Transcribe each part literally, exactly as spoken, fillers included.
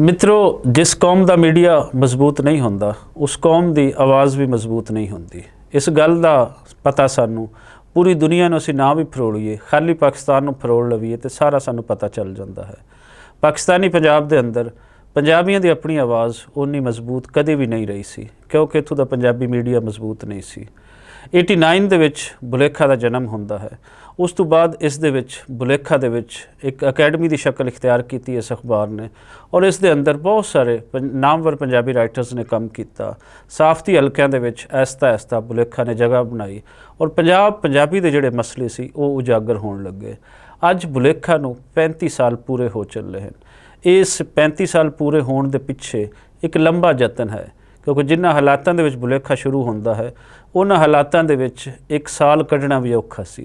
مترو، جس قوم دا میڈیا مضبوط نہیں ہوندا، اس قوم دی آواز بھی مضبوط نہیں ہوندی۔ اس گل دا پتہ سانوں پوری دنیا نوں اسی نہ بھی پھروڑیے، خالی پاکستان نوں پھروڑ لویے تے سارا سانوں پتہ چل جاندا ہے۔ پاکستانی پنجاب دے اندر پنجابیاں دی اپنی آواز اونی مضبوط کدی بھی نہیں رہی سی، کیونکہ اتھوں دا پنجابی میڈیا مضبوط نہیں سی۔ ایٹی نائن دے وچ بلیکھا دا جنم ہوندا ہے۔ اس تو بعد اس دے وچ، بلیکھا دے وچ، ایک اکیڈمی دی شکل اختیار کیتی اس اخبار نے، اور اس دے اندر بہت سارے پن- نامور پنجابی رائٹرز نے کم کیتا۔ صحافتی حلقیاں دے وچ آہستہ آہستہ بلیکھا نے جگہ بنائی، اور پنجاب پنجابی دے جڑے مسئلے سی، وہ اجاگر ہون لگے۔ اج بلیکھا نوں پینتی سال پورے ہو چلے ہیں۔ اس پینتی سال پورے ہون دے پچھے ایک لمبا جتن ہے، کیونکہ جنہاں حالاتاں دے وچ بلیکھا شروع ہوندا ہے، انہاں حالاتاں دے وچ ایک سال کڈنا بھی اوکھا سی۔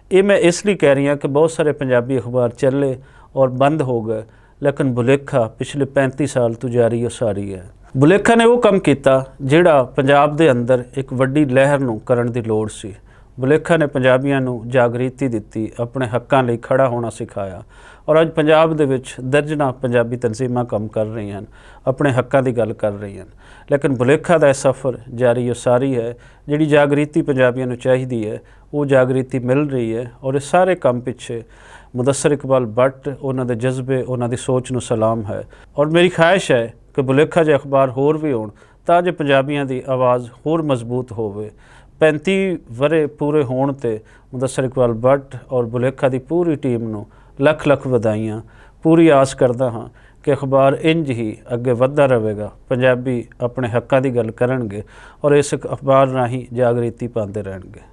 یہ میں اس لیے کہہ رہی ہاں کہ بہت سارے پنجابی اخبار چلے اور بند ہو گئے، لیکن بلیکھا پچھلے پینتی سال تو جاری و ساری ہے۔ بلیکھا نے وہ کم کیتا جڑا پنجاب دے اندر ایک وڈی لہر نوں کرن دی لوڑ سی۔ بلیکھا نے پنجابیاں نوں جاگریتی دتی، اپنے حقاں لئی کھڑا ہونا سکھایا، اور اج پنجاب دے وچ درجناں پنجابی تنظیماں کم کر رہی ہیں، اپنے حقاں دی گل کر رہی ہیں۔ لیکن بلیکھا دا یہ سفر جاری و ساری ہے۔ جڑی جاگریتی پنجابیاں نوں چاہیدی ہے، وہ جاگریتی مل رہی ہے، اور یہ سارے کم پچھے مدثر اقبال بٹ، انہاں دے جذبے، انہاں دی سوچ نوں سلام ہے۔ اور میری خواہش ہے کہ بلیکھا جے اخبار ہور بھی ہون، تاں جو پنجابیاں دی آواز ہور مضبوط ہووے۔ پینتی ورے پورے ہون تے مدثر اقبال بٹ اور بلیکھا دی پوری ٹیم نوں لکھ لکھ ودائیاں۔ پوری آس کردا ہاں کہ اخبار انج ہی اگے ودھدا رہے گا، پنجابی اپنے حقاں دی گل کرن گے اور اس اخبار راہیں جاگریتی پاندے رہن گے۔